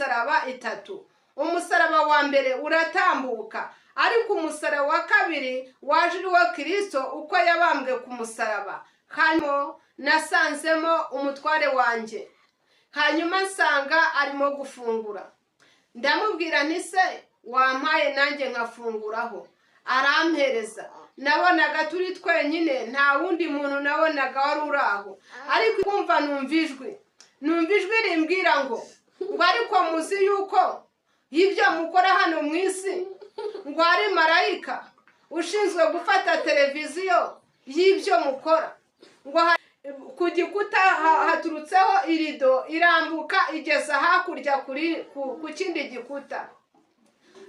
imisaraba itatu. Umusaraba wa mbere uratambuka, ariko umusaraba wa kabiri waje uriho Kirisito uko yabambwe ku musaraba. Hanyuma nasanzemo umutware wanjye, hanyuma nsanga arimo gufungura. Ndamubwira nti: "Se wampaye nanjye nkafunguraho?" Arampereza. Nabonaga turi twenyine, nta wundi muntu nabonaga wari uri aho, ariko kumva numva ijwi rimbwira ngo: "Ariko muzi yuko ibyo mukora hano mu isi, ngo hari marayika ushinzwe gufata televiziyo y'ibyo mukora?" Ngo ku gikuta haturutseho irido, irambuka igeza hakurya ku kindi gikuta.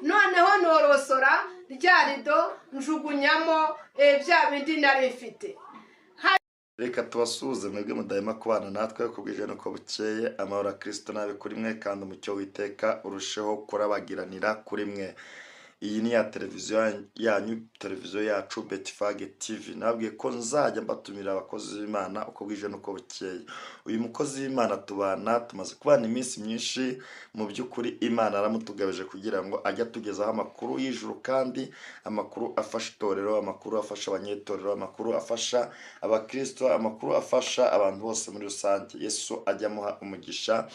Noneho norosora rya rido, njugunyamo bya bindi nari mfite. Reka tubasuhuze mwebwe mudahema kubana natwe uko bwije n'uko bukeye. Amahoro ya Kirisito nabe kuri mwe, kandi umucyo w'iteka urusheho kurabagiranira kuri mwe. Iyi ni ya televiziyo yanyu, televiziyo yacu, Betifage TV. Nababwiye ko nzajya mbatumira abakozi b'Imana uko bwije n'uko bukeye. Uyu mukozi w'Imana tubana, tumaze kubana iminsi myinshi. Mu by'ukuri Imana yaramutugabije kugira ngo ajye atugezaho amakuru y'ijuru, kandi amakuru afasha itorero, amakuru afasha abanyetorero, amakuru afasha abakristo, amakuru afasha abantu bose muri rusange. Yesu ajya amuha umugisha.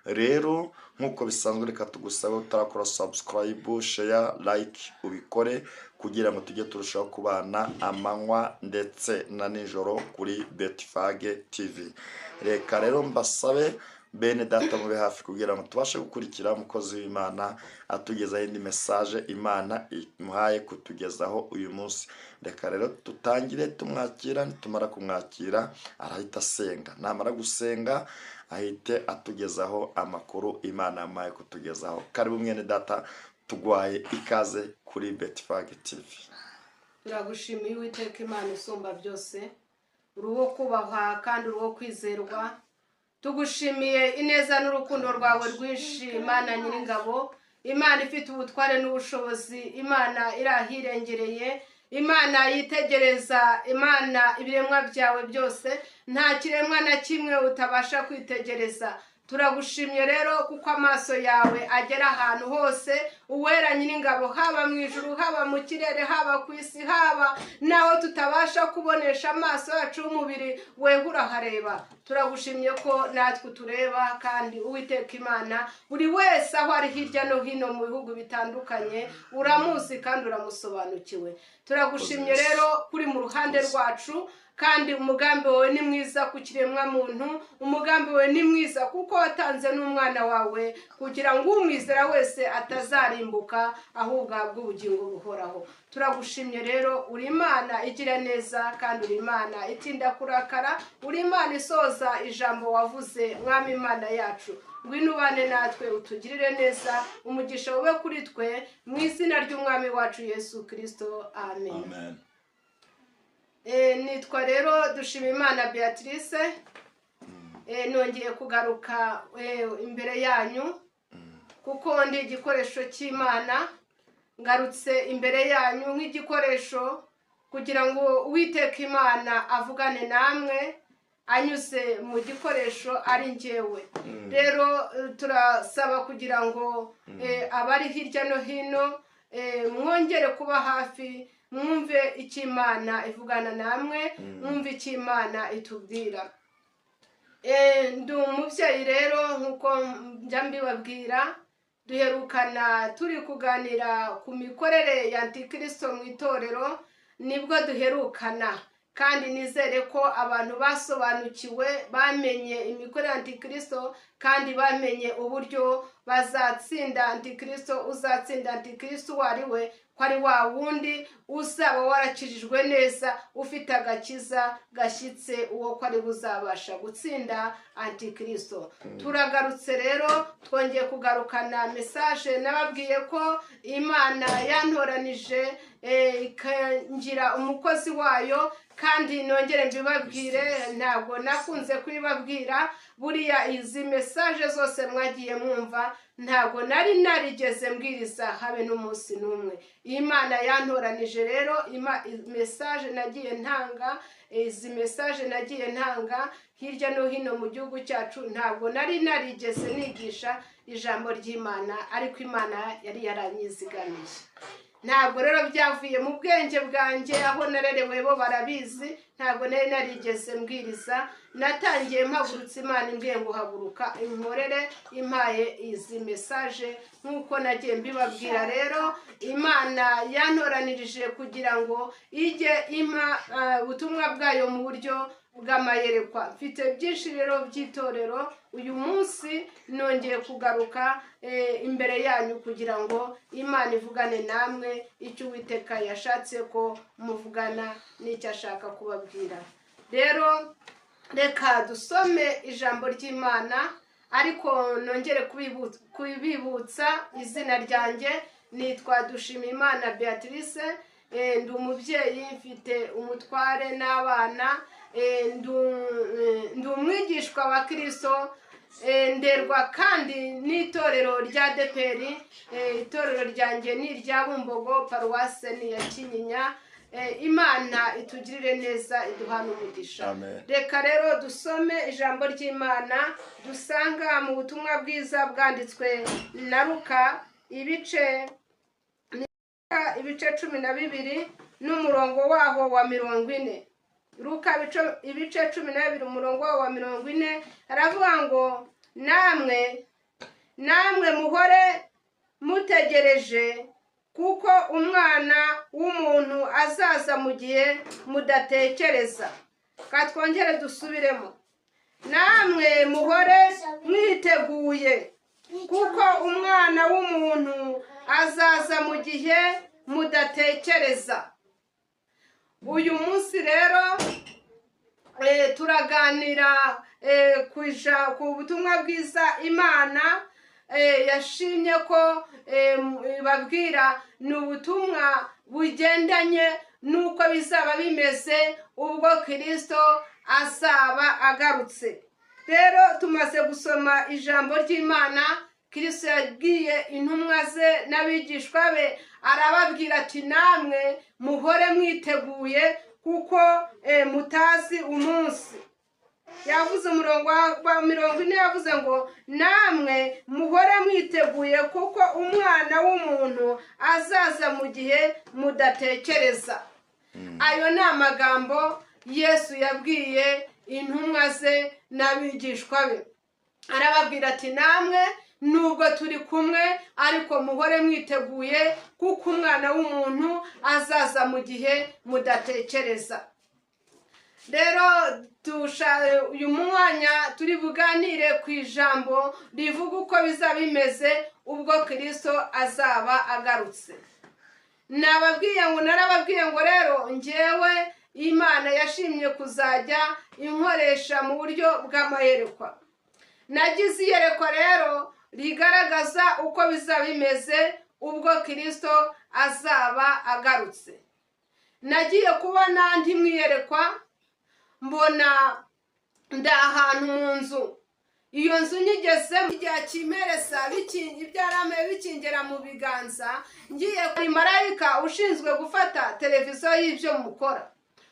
Rero nk'uko bisanzwe, reka tugusabe, utarakora subscribe, share, like, ubikore kugira ngo tujye turushaho kubana amanywa ndetse na nijoro kuri Betifage TV. Reka rero mbasabe, bene data, mube hafi kugira ngo tubashe gukurikira umukozi w'Imana atugezaho indi message Imana imuhaye kutugezaho uyu munsi. Reka rero tutangire tumwakira. Nitumara kumwakira arahita asenga, namara gusenga ahite atugezaho amakuru Imana yamuhaye kutugezaho. Karibu mwene data, tugwaye ikaze kuri Betifage TV. Turagushimiye, Uwiteka Imana isumba byose. Uri uwo kubahwa kandi uri uwo kwizerwa. Tugushimiye ineza n'urukundo rwawe rwinshi, Imana Nyiringabo, Imana ifite ubutware n'ubushobozi, Imana iri ahirengereye, Imana yitegereza, Imana ibiremwa byawe byose. Nta kiremwa na kimwe utabasha kwitegereza. Turagushimye rero kuko amaso yawe agera ahantu hose, Uwera Nyiringabo, haba mu ijuru, haba mu kirere, haba ku isi, haba n'aho tutabasha kubonesha amaso yacu y'umubiri, weho urahareba. Turagushimye ko natwe utureba. Kandi Uwiteka Imana, buri wese aho ari hirya no hino mu bihugu bitandukanye uramuzi kandi uramusobanukiwe. Turagushimye rero kuri mu ruhande rwacu, kandi umugambi wawe ni mwiza ku kiremwa muntu. Umugambi wawe ni mwiza kuko watanze n'umwana wawe kugira ngo umwizera wese atazarimbuka, ahubwo ahabwe ubugingo buhoraho. Turagushimye rero, uri Imana igira neza kandi uri Imana itinda kurakara, uri Imana isoza ijambo wavuze. Mwami Imana yacu, ngwino ubane natwe, utugirire neza, umugisha ube kuri twe, mu izina ry'Umwami wacu Yesu Kirisito, amen. Amen. Nitwa rero Dushimimana Beatrice. Nongeye kugaruka imbere yanyu kuko ndi igikoresho cy'Imana. Ngarutse imbere yanyu nk'igikoresho kugira ngo Uwiteka Imana avugane namwe anyuze mu gikoresho ari njyewe. Rero turasaba kugira ngo abari hirya no hino mwongere kuba hafi, mwumve icyo Imana ivugana namwe, mwumve icyo Imana itubwira. Ndi umubyeyi rero nk'uko njya mbibabwira. Duherukana turi kuganira ku mikorere ya antikristo mu itorero, nibwo duherukana, kandi nizere ko abantu basobanukiwe, bamenye imikorere ya antikristo kandi bamenye uburyo bazatsinda antikristo. Uzatsinda antikristo uwo ari we, ko ari wa wundi uzaba warakijijwe neza, ufite agakiza gashyitse, uwo ko ari buzabasha gutsinda antikristo. Turagarutse rero, twongeye kugarukana message. Nababwiye ko Imana yantoranije ikangira umukozi wayo, kandi nongere mbibabwire, ntabwo nakunze kubibabwira. Buriya izi message zose mwagiye mwumva, ntabwo nari narigeze mbwiriza habe n'umunsi n'umwe. Imana yantoranije rero, message nagiye ntanga, izi message nagiye ntanga hirya no hino mu gihugu cyacu, ntabwo nari narigeze nigisha. ijambo ry'Imana, ariko Imana yari yaranyizigamiye. Ntabwo rero byavuye mu bwenge bwanjye, aho narerewe bo barabizi, ntabwo nari narigeze mbwiriza. Natangiye mpagurutse, Imana imbwiye ngo haguruka inkorere, impaye izi message nk'uko nagiye mbibabwira. Rero Imana yantoranirije kugira ngo ijye impa ubutumwa bwayo mu buryo bw'amayerekwa. Mfite byinshi rero by'itorero. Uyu munsi nongeye kugaruka imbere yanyu kugira ngo Imana ivugane namwe icyo Uwiteka yashatse ko muvugana n'icyo ashaka kubabwira. Rero reka dusome ijambo ry'Imana, ariko nongere kubibutsa izina ryanjye. Nitwa Dushimimana Beatrice, ndi umubyeyi, mfite umutware n'abana, ndi umwigishwa wa Kirisito, nderwa kandi n'itorero rya ADEPR. Itorero ryanjye ni irya Bumbogo, paruwase ni iya Kinyinya. Imana itugirire neza, iduhane umugisha. Amen. Reka rero dusome ijambo ry'Imana dusanga mu butumwa bwiza bwanditswe na Luka, ibice 12 n'umurongo waho wa 40. Luka ibice 12, umurongo waho wa 40, aravuga ngo: Namwe muhore mutegereje, kuko Umwana w'umuntu azaza mu gihe mudatekereza." Ka twongere dusubiremo: "Namwe muhore mwiteguye, kuko Umwana w'umuntu azaza mu gihe mudatekereza." Uyu munsi rero turaganira ku butumwa bwiza Imana yashimye ko babwira. Ni ubutumwa bugendanye n'uko bizaba bimeze ubwo Kirisito azaba agarutse. Rero tumaze gusoma ijambo ry'Imana. Kirisito yabwiye intumwa ze n'abigishwa be, arababwira ati: "Namwe muhore mwiteguye, kuko mutazi umunsi." Yavuze umurongo wa 40, yavuze ngo: "Namwe muhore mwiteguye, kuko Umwana w'umuntu azaza mu gihe mudatekereza." Ayo ni amagambo Yesu yabwiye intumwa ze n'abigishwa be, arababwira ati: "Namwe nubwo turi kumwe, ariko muhore mwiteguye, kuko Umwana w'umuntu azaza mu gihe mudatekereza." Rero uyu mwanya turi buganire ku ijambo rivuga uko bizaba bimeze ubwo Kirisito azaba agarutse. Nababwiye ngo, narababwiye ngo rero ngewe Imana yashimye kuzajya inkoresha mu buryo bw'amayerekwa. Nagize iyerekwa rero rigaragaza uko bizaba bimeze ubwo Kirisito azaba agarutse. Nagiye kubona ndi mu iyerekwa, mbona ndi ahantu mu nzu. Iyo nzu nyigezemo, igihe kimpereza ibyarameye bikingera mu biganza, ngiye kuri marayika ushinzwe gufata televiziyo y'ibyo mukora,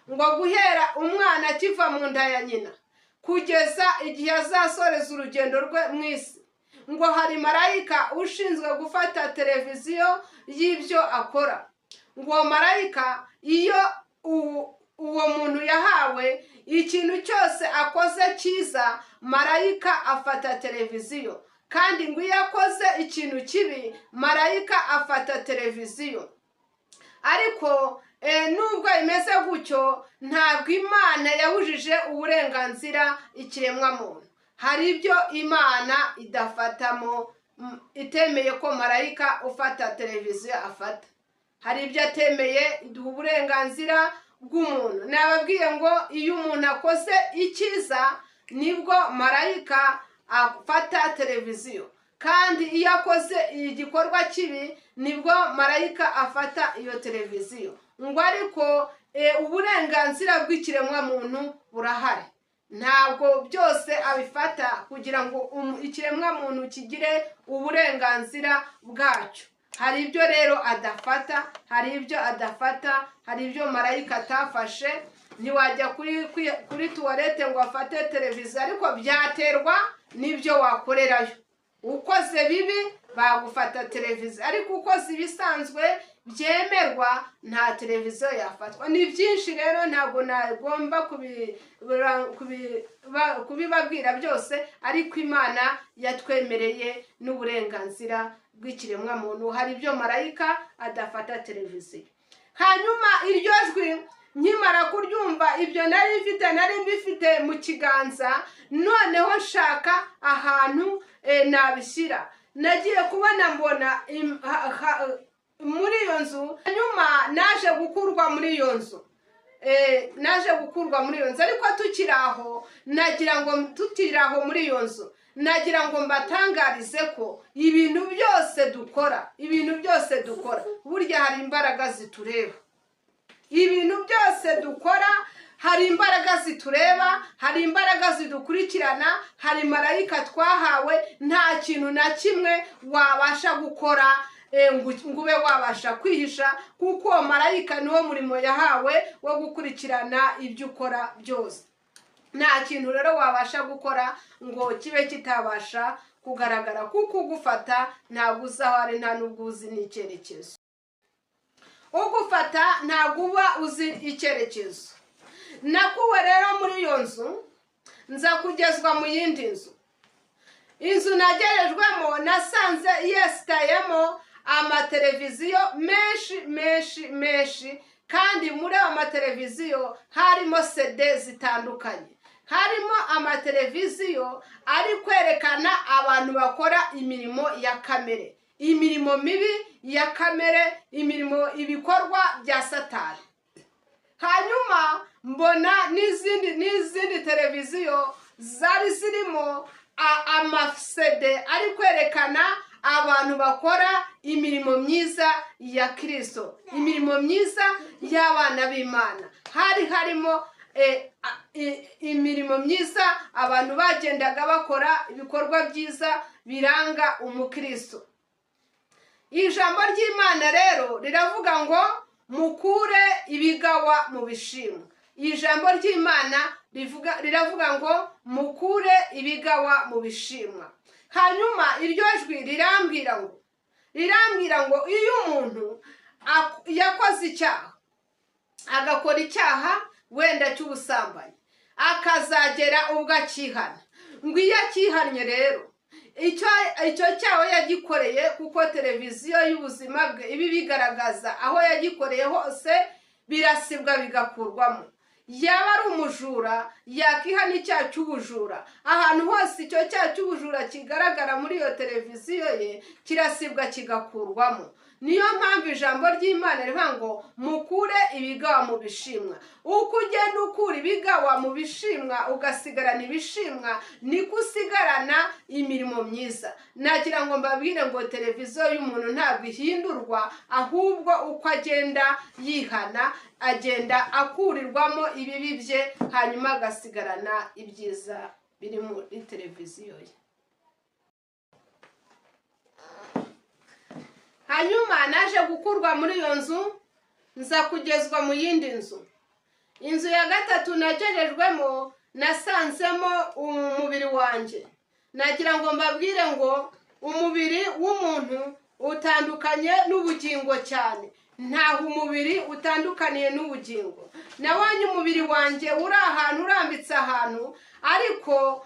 ngo guhera umwana akiva mu nda ya nyina kugeza igihe azasoreza urugendo rwe mu isi, ngo hari marayika ushinzwe gufata televiziyo y'ibyo akora. Ngo uwo marayika, iyo uwo muntu yahawe ikintu cyose akoze cyiza, marayika afata televiziyo, kandi ngo iyo akoze ikintu kibi, marayika afata televiziyo. Ariko nubwo bimeze gutyo, ntabwo Imana yabujije uburenganzira ikiremwamuntu. Hari ibyo Imana idafatamo, itemeye ko marayika ufata televiziyo afata. Hari ibyo atemeye, iduha uburenganzira bw'umuntu. Nababwiye ngo iyo umuntu akoze icyiza nibwo marayika afata televiziyo, kandi iyo akoze igikorwa kibi nibwo marayika afata iyo televiziyo. Ngo ariko uburenganzira bw'ikiremwamuntu burahari, ntabwo byose abifata, kugira ngo ikiremwamuntu kigire uburenganzira bwacyo. Hari ibyo rero adafata, hari ibyo adafata, hari ibyo marayika atafashe. Ntiwajya kuri toilette ngo afate televiziyo, ariko byaterwa n'ibyo wakorerayo. Ukoze bibi bagufata televiziyo, ariko ukoze ibisanzwe byemerwa nta televiziyo yafatwa. Ni byinshi rero, ntabwo nagomba kubibabwira byose, ariko Imana yatwemereye n'uburenganzira bw'ikiremwamuntu. Hari ibyo marayika adafata televiziyo. Hanyuma iryo jwi nkimara kuryumva, ibyo nari mfite nari mbifite mu kiganza, noneho nshaka ahantu nabishyira. Nagiye kubona mbona muri iyo nzu. Hanyuma naje gukurwa muri iyo nzu, naje gukurwa muri iyo nzu. Ariko tukiri aho, nagira ngo tukiri aho muri iyo nzu, nagira ngo mbatangarize ko ibintu byose dukora, ibintu byose dukora, burya hari imbaraga zitureba. Ibintu byose dukora hari imbaraga zitureba, hari imbaraga zidukurikirana, hari marayika twahawe. Nta kintu na kimwe wabasha gukora ngo ube wabasha kwihisha, kuko uwo marayika niwo murimo yahawe wo gukurikirana ibyo ukora byose. Nta kintu rero wabasha gukora ngo kibe kitabasha kugaragara, kuko ugufata ntabwo uzi aho ari, nta n'ubwo uzi n'icyerekezo. Ugufata ntabwo uba uzi icyerekezo. Nakuwe rero muri iyo nzu, nza kugezwa mu yindi nzu. Inzu nagerejwemo nasanze yesitayemo amateleviziyo menshi menshi menshi, kandi muri ayo mateleviziyo harimo CD zitandukanye. Harimo amateleviziyo ari kwerekana abantu bakora imirimo ya kamere, imirimo mibi ya kamere, imirimo, ibikorwa bya Satani. Hanyuma mbona n'izindi televiziyo zari zirimo ama CD ari kwerekana abantu bakora imirimo myiza ya Kirisito, imirimo myiza y'abana b'Imana. Hari harimo imirimo myiza, abantu bagendaga bakora ibikorwa byiza biranga umukristo. Ijambo ry'Imana rero riravuga ngo mukure ibigawa mu bishimwa. Ijambo ry'Imana riravuga ngo mukure ibigawa mu bishimwa. Hanyuma iryo jwi rirambwira ngo iyo umuntu yakoze icyaha, agakora icyaha wenda cy'ubusambanyi, akazagera ubwo akihana, ngo iyo akihannye rero icyo cyaha yagikoreye, kuko televiziyo y'ubuzima bwe ibi bigaragaza aho yagikoreye hose, birasibwa bigakurwamo. Yaba ari umujura, yakihana icyaha cy'ubujura, ahantu hose icyo cyaha cy'ubujura kigaragara muri iyo televiziyo ye kirasibwa kigakurwamo. Niyo mpamvu ijambo ry'Imana rivuga ngo mukure ibigawa mu bishimwa. Uko ugenda ukura ibigawa mu bishimwa ugasigarana ibishimwa, niko usigarana imirimo myiza. Nagira ngo mbabwire ngo televiziyo y'umuntu ntabwo ihindurwa, ahubwo uko agenda yihana agenda akurirwamo ibibi bye, hanyuma agasigarana ibyiza biri muri televiziyo ye. Hanyuma naje gukurwa muri iyo nzu, nza kugezwa mu yindi nzu. Inzu ya gatatu nagerejwemo nasanzemo umubiri wanjye. Nagira ngo mbabwire ngo umubiri w'umuntu utandukanye n'ubugingo cyane. Ntaho umubiri utandukaniye n'ubugingo. Nabonye umubiri wanjye uri ahantu, urambitse ahantu, ariko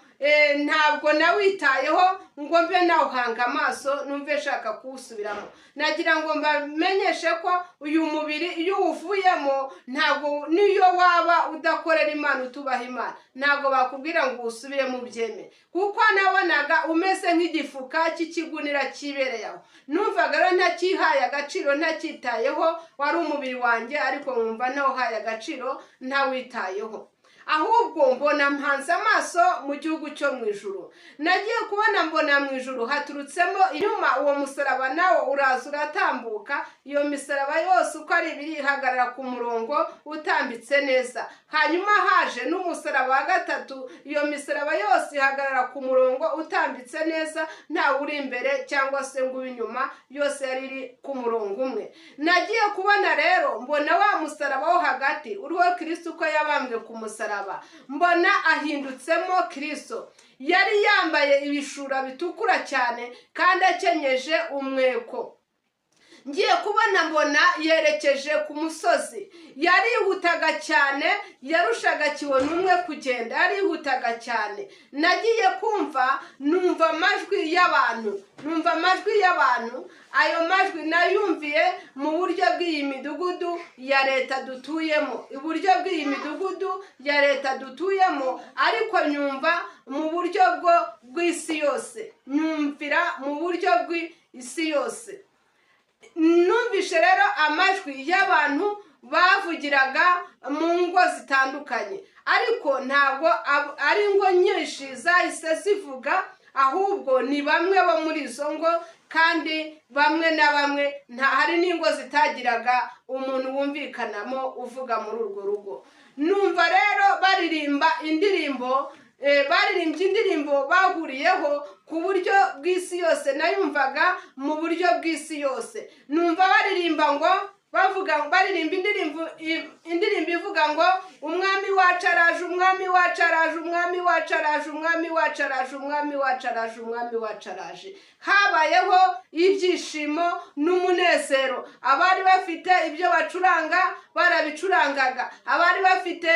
ntabwo nawitayeho ngo mbe nawuhanga amaso numve nshaka kuwusubiramo. Nagira ngo mbamenyeshe ko uyu mubiri iyo uwuvuyemo, ntabwo niyo waba udakorera Imana, utubaha Imana, ntabwo bakubwira ngo uwusubiremo ubyemere, kuko nabonaga umeze nk'igifuka cy'ikigunira kibereye aho. Numvaga rero ntakihaye agaciro, ntacyitayeho. Wari umubiri wanjye, ariko nkumva ntawuhaye agaciro, ntawitayeho. Ahubwo mbona mpanze amaso mu gihugu cyo mu ijuru. Nagiye kubona mbona mu ijuru haturutsemo inyuma uwo musaraba, nawo uraza uratambuka. Iyo misaraba yose uko ari ibiri ihagarara ku murongo utambitse neza. Hanyuma haje n'umusaraba wa gatatu, iyo misaraba yose ihagarara ku murongo utambitse neza, ntawe uri imbere cyangwa se ngo ube inyuma, yose yari iri ku murongo umwe. Nagiye kubona rero mbona wa musaraba wo hagati uriho Kristo uko yabambwe ku musaraba, mbona ahindutsemo Kristo. Yari yambaye ibishura bitukura cyane kandi akenyeje umweko. Ngiye kubona mbona yerekeje ku musozi, yarihutaga cyane, yarushaga kibona umwe kugenda, yarihutaga cyane. Nagiye kumva numva amajwi y'abantu, numva amajwi y'abantu. Ayo majwi nayumviye mu buryo bw'iyi midugudu ya leta dutuyemo, iburyo bw'iyi midugudu ya leta dutuyemo, ariko nyumva mu buryo bw'isi yose, nyumvira mu buryo bw'isi yose. Numvishe rero amajwi y'abantu bavugiraga mu ngo zitandukanye, ariko ntabwo ari ingo nyinshi zahise zivuga, ahubwo ni bamwe bo muri izo ngo, kandi bamwe na bamwe nta hari n'ingo zitagiraga umuntu wumvikanamo uvuga muri urwo rugo. Numva rero baririmba indirimbo, baririmbye indirimbo bahuriyeho ku buryo bw'isi yose, nayumvaga mu buryo bw'isi yose. Numva baririmba ngo bavuga, baririmba indirimbo ivuga ngo umwami wacu araje, umwami wacu araje, umwami wacu araje, umwami wacu araje, umwami wacu araje, umwami wacu araje. Habayeho ibyishimo n'umunezero. Abari bafite ibyo bacuranga barabicurangaga, abari bafite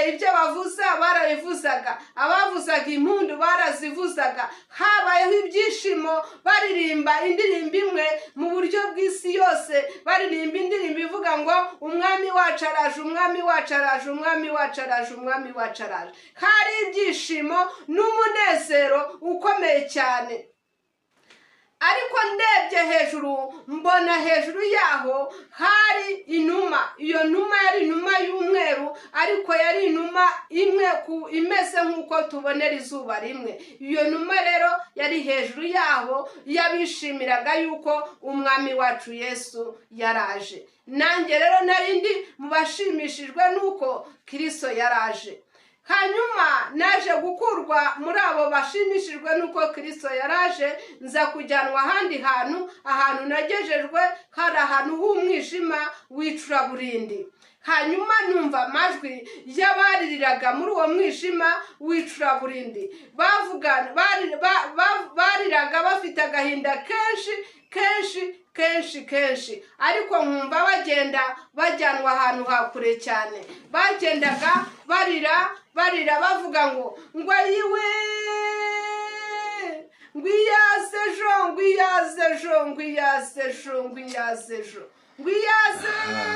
ibyo bavuza barabivuzaga, abavuzaga impundu barazivuzaga. Habayeho ibyishimo, baririmba indirimbo imwe mu buryo bw'isi yose, baririmba indirimbo ivuga ngo umwami wacu araje, umwami wacu araje, umwami wacu araje, umwami wacu araje. Hari ibyishimo n'umunezero ukomeye cyane. Ariko ndebye hejuru mbona hejuru yaho hari inuma. Iyo numa yari inuma y'umweru, ariko yari inuma imwe imeze nk'uko tubonera izuba rimwe. Iyo numa rero yari hejuru yaho, yabishimiraga yuko umwami wacu Yesu yaraje. Nanjye rero nari ndi mu bashimishijwe n'uko Kristo yaraje. Hanyuma naje gukurwa muri abo bashimishijwe n'uko Kristo yaraje, nza kujyanwa ahandi hantu. Ahantu nagejejwe hari ahantu h'umwijima w'icuraburindi. Hanyuma numva amajwi y'abaririraga muri uwo mwijima w'icuraburindi, bariraga bafite agahinda kenshi kenshi kenshi kenshi, ariko nkumva bagenda bajyanwa ahantu ha kure cyane. Bagendaga barira barira bavuga ngo ngo ayiwe, ngwiyaze ejo, ngwiyaze ejo, ngwiyaze ejo, ngwiyaze ejo, ngwiyaze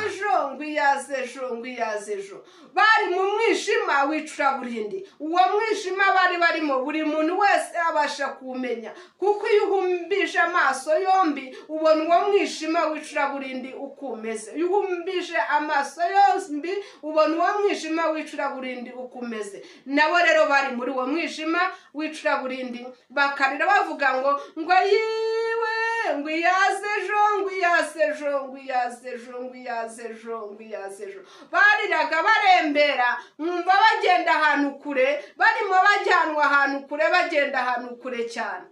ejo, ngwiyaze ejo, ngwiyaze ejo. Bari mu mwijima w'icuraburindi. Uwo mwijima bari barimo buri muntu wese abasha kuwumenya, kuko iyo uhumbije amaso yombi ubona uwo mwijima w'icuraburindi uko umeze. Iyo uhumbije amaso yombi ubona uwo mwijima w'icuraburindi uko umeze. Nabo rero bari muri uwo mwijima w'icuraburindi, bakarira bavuga ngo ngo ayiwe, ngwiyaze ejo, ngwiyaze ejo, ngwiyaze ejo, ngwiyaze ejo, ngwiyaze ejo. Bariraga barembera, nkumva bagenda ahantu kure, barimo bajyanwa ahantu kure, bagenda ahantu kure cyane.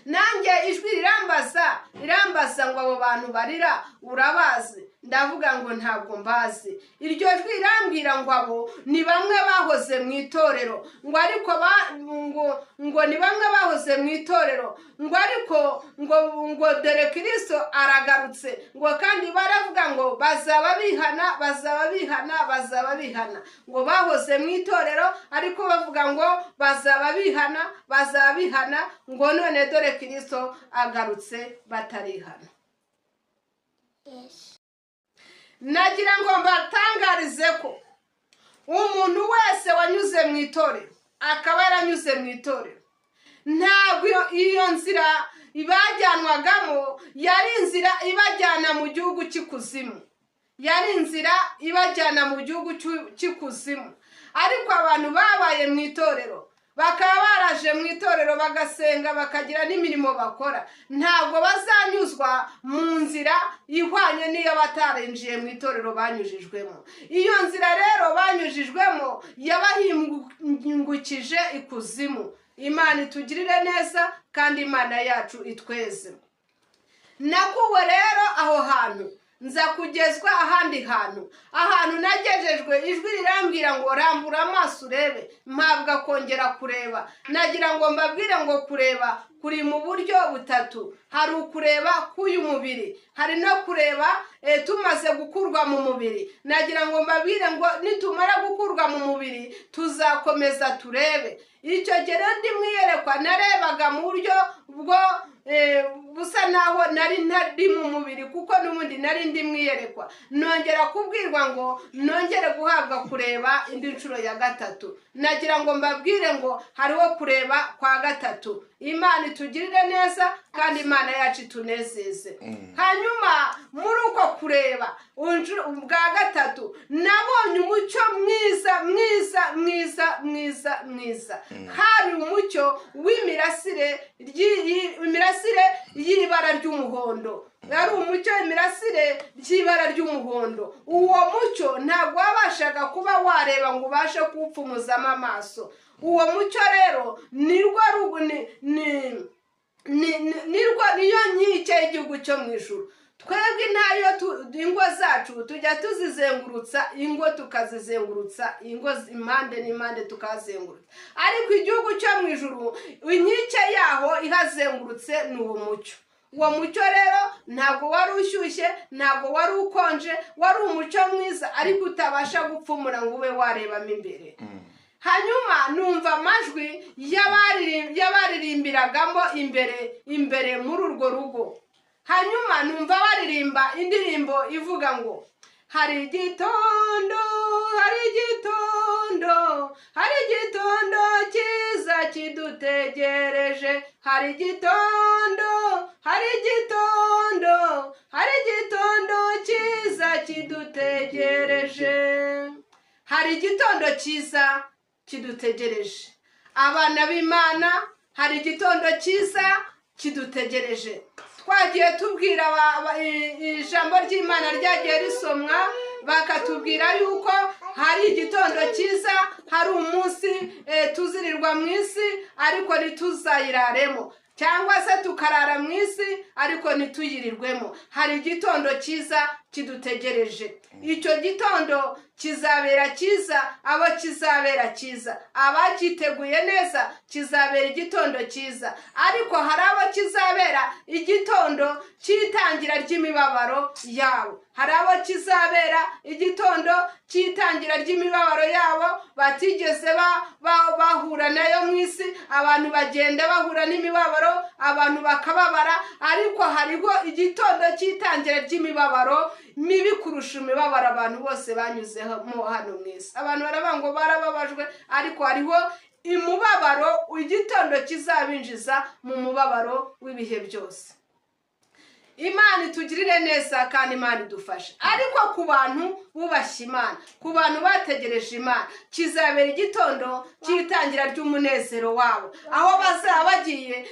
Nanjye ijwi rirambaza, rirambaza ngo abo bantu barira urabazi? Ndavuga ngo ntabwo mbazi. Iryo jwi rirambwira ngo abo ni bamwe bahoze mu itorero, ngo ariko ngo ni bamwe bahoze mu itorero, ngo ariko ngo dore Kristo aragarutse, ngo kandi baravuga ngo bazaba bihana, bazaba bihana, bazaba bihana. Ngo bahoze mu itorero ariko bavuga ngo bazaba bihana, bazaba bihana, ngo none dore Kristo agarutse batarihana. Nagira ngo mbatangarize ko umuntu wese wanyuze mu itorero, akaba yaranyuze mu itorero, ntabwo iyo nzira ibajyanwagamo yari inzira ibajyana mu gihugu cy'ikuzimu, yari inzira ibajyana mu gihugu cy'ikuzimu. Ariko abantu babaye mu itorero, bakaba baraje mu itorero bagasenga, bakagira n'imirimo bakora, ntabwo bazanyuzwa mu nzira ihwanye n'iyo batarinjiye mu itorero banyujijwemo. Iyo nzira rero banyujijwemo yabahingukije ikuzimu. Imana itugirire neza kandi Imana yacu itweze. Nakuwe rero aho hantu Nza kugezwa ahandi hantu, ahantu nagejejwe ijwi rirambwira ngo rambura amaso urebe, mpabwa kongera kureba. Nagira ngo mbabwire ngo kureba kuri mu buryo butatu: hari ukureba k'uyu mubiri, hari no kureba tumaze gukurwa mu mubiri. Nagira ngo mbabwire ngo nitumara gukurwa mu mubiri tuzakomeza turebe. Icyo gihe rero ndi mu iyerekwa narebaga mu buryo bwo busa naho nari ntari mu mubiri, kuko n'ubundi nari ndi mu iyerekwa. Nongera kubwirwa ngo nongere guhabwa kureba indi nshuro ya gatatu. Nagira ngo mbabwire ngo hariho kureba kwa gatatu. Imana itugirire neza kandi Imana yacu itunezeze. Hanyuma muri uko kureba bwa gatatu nabonye umucyo mwiza mwiza mwiza mwiza mwiza. Hari umucyo w'imirasire imirasire y'ibara ry'umuhondo, yari umucyo imirasire ry'ibara ry'umuhondo. Uwo mucyo ntabwo wabashaga kuba wareba ngo ubashe kuwupfumuzamo amaso. Uwo mucyo rero nirwo nirwo niyo nkike y'igihugu cyo mu ijuru. Twebwe ntayo ingo zacu tujya tuzizengurutsa, ingo tukazizengurutsa, ingo impande n'impande tukazengurutsa, ariko igihugu cyo mu ijuru inkike yaho ihazengurutse ni uwo mucyo. Uwo mucyo rero ntabwo wari ushyushye, ntabwo wari ukonje, wari umucyo mwiza ariko utabasha gupfumura ngo ube warebamo imbere. Hanyuma numva amajwi y'abaririmbiragamo imbere imbere muri urwo rugo. Hanyuma numva baririmba indirimbo ivuga ngo hari igitondo, hari igitondo, hari igitondo cyiza kidutegereje, hari igitondo, hari igitondo, hari igitondo cyiza kidutegereje. Hari igitondo cyiza kidutegereje, abana b'Imana, hari igitondo cyiza kidutegereje. Twagiye tubwira ijambo ry'Imana ryagiye risomwa, bakatubwira yuko hari igitondo cyiza, hari umunsi tuzirirwa mu isi ariko ntituzayiraremo, cyangwa se tukarara mu isi ariko ntituyirirwemo. Hari igitondo cyiza kidutegereje. Icyo gitondo kizabera cyiza abo kizabera cyiza, abacyiteguye neza kizabera igitondo cyiza, ariko hari abo kizabera igitondo cy'itangira ry'imibabaro yabo, hari abo kizabera igitondo cy'itangira ry'imibabaro yabo batigeze bahura nayo mu isi. Abantu bagenda bahura n'imibabaro, abantu bakababara, ariko hariho igitondo cy'itangira ry'imibabaro mibi kurusha imibabaro abantu bose banyuzemo hano mu isi. Abantu baravuga ngo barababajwe, ariko hariho imubabaro, igitondo kizabinjiza mu mubabaro w'ibihe byose. Imana itugirire neza kandi Imana idufashe. Ariko ku bantu bubashye Imana, ku bantu bategereje Imana, kizabera igitondo cy'itangira ry'umunezero wabo, aho bazaba bagiye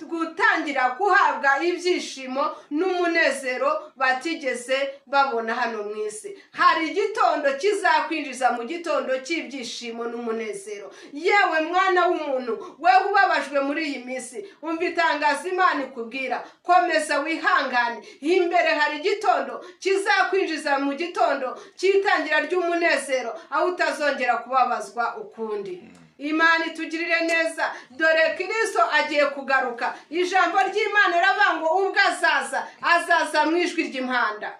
gutangira guhabwa ibyishimo n'umunezero batigeze babona hano mu isi. Hari igitondo kizakwinjiza mu gitondo cy'ibyishimo n'umunezero. Yewe mwana w'umuntu, wewe ubabajwe muri iyi minsi, umva itangazo Imana ikubwira, komeza wihangane, imbere hari igitondo kizakwinjiza mu gitondo cy'itangira ry'umunezero, aho utazongera kubabazwa ukundi. Imana itugirire neza. Dore Kristo agiye kugaruka. Ijambo ry'Imana riravuga ngo ubwo azaza, azaza mu ijwi ry'impanda.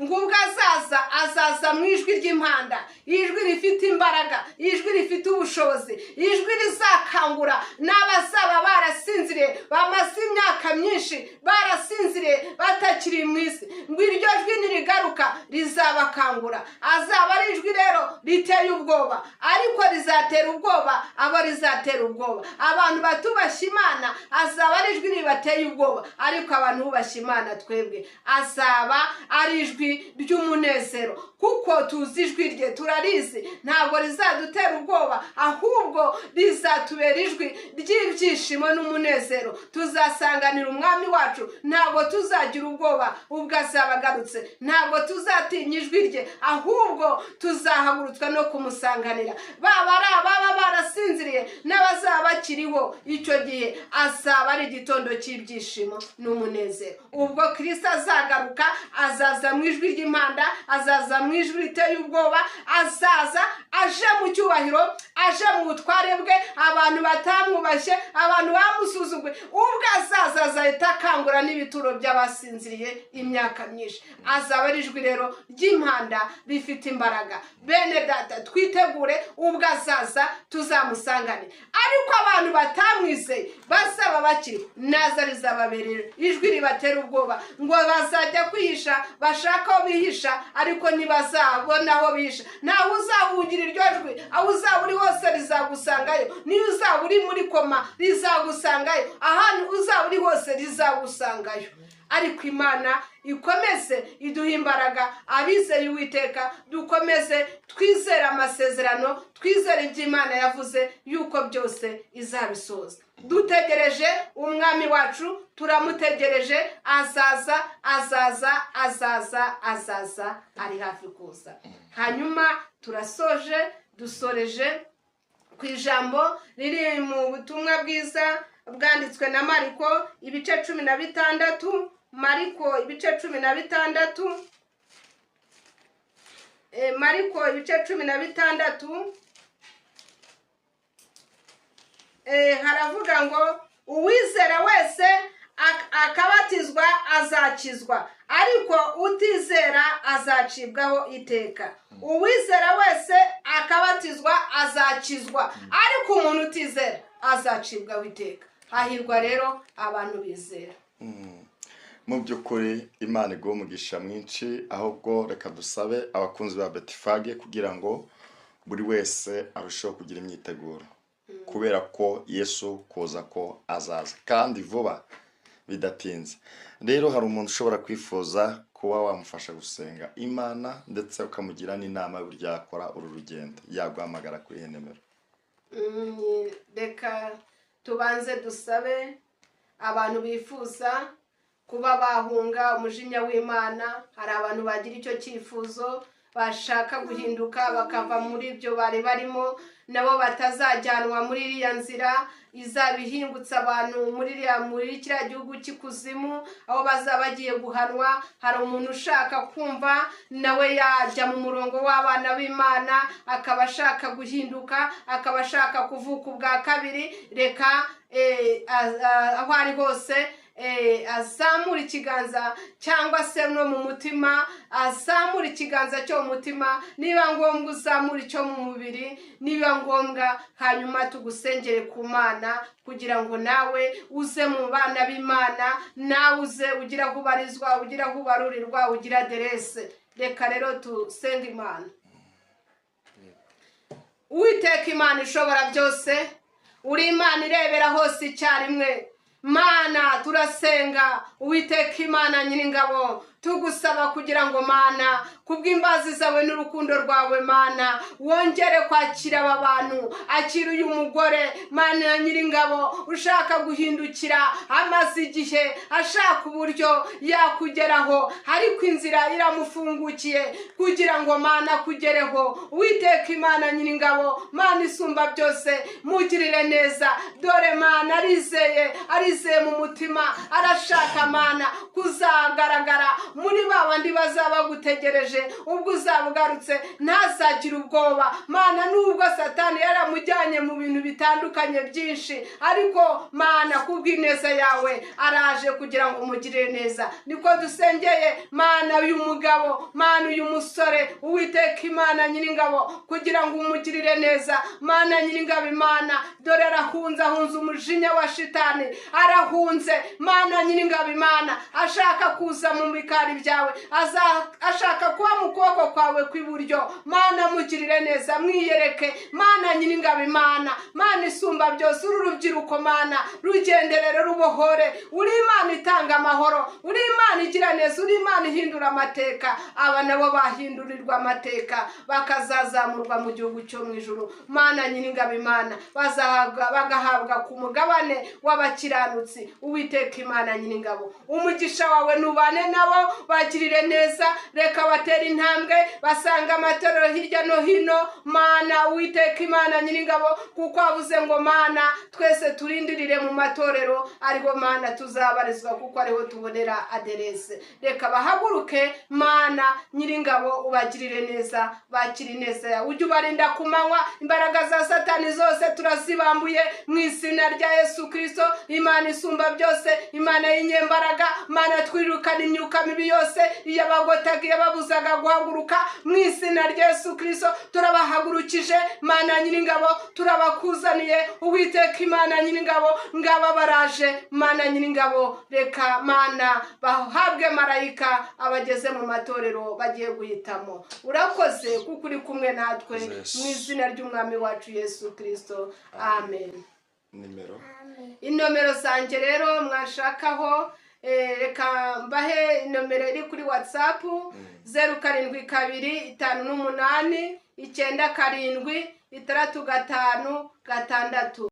Ngo ubwo azaza, azaza mu ijwi ry'impanda, ijwi rifite imbaraga, ijwi rifite ubushobozi, ijwi rizakangura n'abazaba barasinziriye, bamaze imyaka myinshi barasinziriye batakiri mu isi. Ngo iryo jwi nirigaruka rizabakangura. Azaba ari ijwi rero riteye ubwoba, ariko rizatera ubwoba abo rizatera ubwoba. Abantu batubashye Imana azaba ari ijwi ribateye ubwoba, ariko abantu bubashye Imana twebwe azaba ari ijwi ry'umunezero, kuko tuzi ijwi rye, turarizi, ntabwo rizadutera ubwoba, ahubwo rizatubera ijwi ry'ibyishimo n'umunezero. Tuzasanganira gusanganira umwami wacu, ntabwo tuzagira ubwoba ubwo azaba agarutse, ntabwo tuzatinya ijwi rye, ahubwo tuzahagurutswa no kumusanganira. Baba ari ababa barasinziriye n'abazaba bakiriho icyo gihe, azaba ari igitondo cy'ibyishimo n'umunezero. Ubwo Kristo azagaruka, azaza mu ijwi ry'impanda, azaza mu ijwi riteye ubwoba, azaza aje mu cyubahiro, aje mu butware bwe, abantu batamwubashye, abantu bamusuzuguye. Ubwo azaza azahita akangura n'ibituro by'abasinziriye imyaka myinshi. Azaba ari ijwi rero ry'impanda rifite imbaraga. Bene data, twitegure, ubwo azaza tuzamusangane. Ariko abantu batamwizeye bazaba bakiriho, naza rizababerera ijwi ribatera ubwoba, ngo bazajya kwihisha, bashaka aho bihisha, ariko ntibazabona aho bihisha. Ntawe uzahungira iryo jwi, aho uzaba uri hose rizagusangayo. Niyo uzaba uri muri koma rizagusangayo, ahantu uzaba uri hose rizagusangayo. Ariko Imana ikomeze iduhe imbaraga, abizeye Uwiteka dukomeze twizere amasezerano, twizere ibyo Imana yavuze yuko byose izabisoza. Dutegereje umwami wacu, turamutegereje, azaza, azaza, azaza, azaza, ari hafi kuza. Hanyuma turasoje, dusoreje ku ijambo riri mu butumwa bwiza bwanditswe na Mariko ibice 16, Mariko ibice 16, Mariko ibice 16, haravuga ngo uwizera wese akabatizwa azakizwa, ariko utizera azacibwaho iteka. Uwizera wese akabatizwa azakizwa, ariko umuntu utizera azacibwaho iteka. Hahirwa rero abantu bizera. Mu by'ukuri Imana iguhe umugisha mwinshi. Ahubwo reka dusabe abakunzi ba Betifage kugira ngo buri wese arusheho kugira imyiteguro, kubera ko Yesu kuza ko azaza kandi vuba bidatinze. Rero hari umuntu ushobora kwifuza kuba wamufasha gusenga Imana ndetse ukamugira n'inama y'uburyo yakora uru rugendo, yaguhamagara kuri iyi nimero. Reka tubanze dusabe abantu bifuza kuba bahunga umujinya w'Imana. Hari abantu bagira icyo cyifuzo, bashaka guhinduka bakava muri ibyo bari barimo, nabo batazajyanwa muri iriya nzira izaba ihingutse abantu muri kiriya gihugu cy'ikuzimu, aho bazaba bagiye guhanwa. Hari umuntu ushaka kumva nawe yajya mu murongo w'abana b'Imana, akaba ashaka guhinduka, akaba ashaka kuvuka ubwa kabiri. Reka aho ari hose azamura ikiganza, cyangwa se no mu mutima azamura ikiganza cyo mu mutima, niba ngombwa uzamura icyo mu mubiri, niba ngombwa, hanyuma tugusengere ku Mana kugira ngo nawe uze mu bana b'Imana, nawe uze ugira aho ubarizwa, ugira aho ubarurirwa, ugira aderese. Reka rero tusenge Imana. Uwiteka Imana ishobora byose, uri Imana irebera hose icyarimwe. Mana turasenga, Uwiteka Imana nyiringabo, tugusaba kugira ngo Mana kubw'imbazi zawe n'urukundo rwawe, Mana wongere kwakira aba bantu. Akira uyu mugore, Mana nyiringabo, ushaka guhindukira, amaze igihe ashaka uburyo yakugeraho, ariko inzira iramufungukiye kugira ngo Mana akugereho. Uwiteka Imana nyiringabo, Mana isumba byose, mugirire neza. Dore Mana arizeye, arizeye mu mutima, arashaka Mana kuzagaragara muri ba bandi bazaba bagutegereje ubwo uzaba ugarutse, ntazagire ubwoba. Mana nubwo Satani yaramujyanye mu bintu bitandukanye byinshi, ariko Mana kubw'ineza yawe araje kugira ngo umugirire neza. Niko dusengeye Mana uyu mugabo, Mana uyu musore, Uwiteka Imana nyiringabo, kugira ngo umugirire neza. Mana nyiringabo Imana, dore arahunze, ahunze umujinya wa shitani, arahunze. Mana nyiringabo Imana, ashaka kuza mu bikari byawe, ashaka kuba mu kuboko kwawe kw'iburyo. Mana mugirire neza, mwiyereke. Mana nyiringabo Imana, Mana isumba byose, uru rubyiruko Mana rugendere Ugenderere, ubohore. Uri Imana itanga amahoro, uri Imana igira neza, uri Imana ihindura amateka. Aba nabo bahindurirwa amateka, bakazazamurwa mu gihugu cyo mu ijuru. Mana Nyiringabo Imana, bazahabwa, bagahabwa ku mugabane w'abakiranutsi. Uwiteka Imana Nyiringabo, umugisha wawe nubane nabo, bagirire neza. Reka batere intambwe basanga amatorero hirya no hino. Mana, Uwiteka Imana Nyiringabo, kuko wavuze ngo Mana twese turindirire mu matorero, ariho Mana tuzabarizwa, kuko ariho tubonera aderese. Reka bahaguruke, Mana Nyiringabo, ubagirire neza, bakire ineza yawe, ujye ubarinda ku manywa. Imbaraga za Satani zose turazibambuye mu izina rya Yesu Kirisito. Imana isumba byose, Imana y'inyembaraga, Mana, twirukana imyuka mibi yose iyabagotaga, iyababuzaga guhaguruka. Mu izina rya Yesu Kirisito turabahagurukije. Mana Nyiringabo, turabakuzaniye. Uwiteka Imana Nyiringabo, ngaba baraje. Mana Nyiringabo, reka Mana bahabwe marayika abageze mu matorero bagiye guhitamo. Urakoze kuko uri kumwe natwe. Yes. Mu izina ry'Umwami wacu Yesu Kirisito, amen. Nimero? Inomero zanjye rero mwashakaho, reka mbahe inomero iri kuri WhatsApp: 0725 8 97 65 6.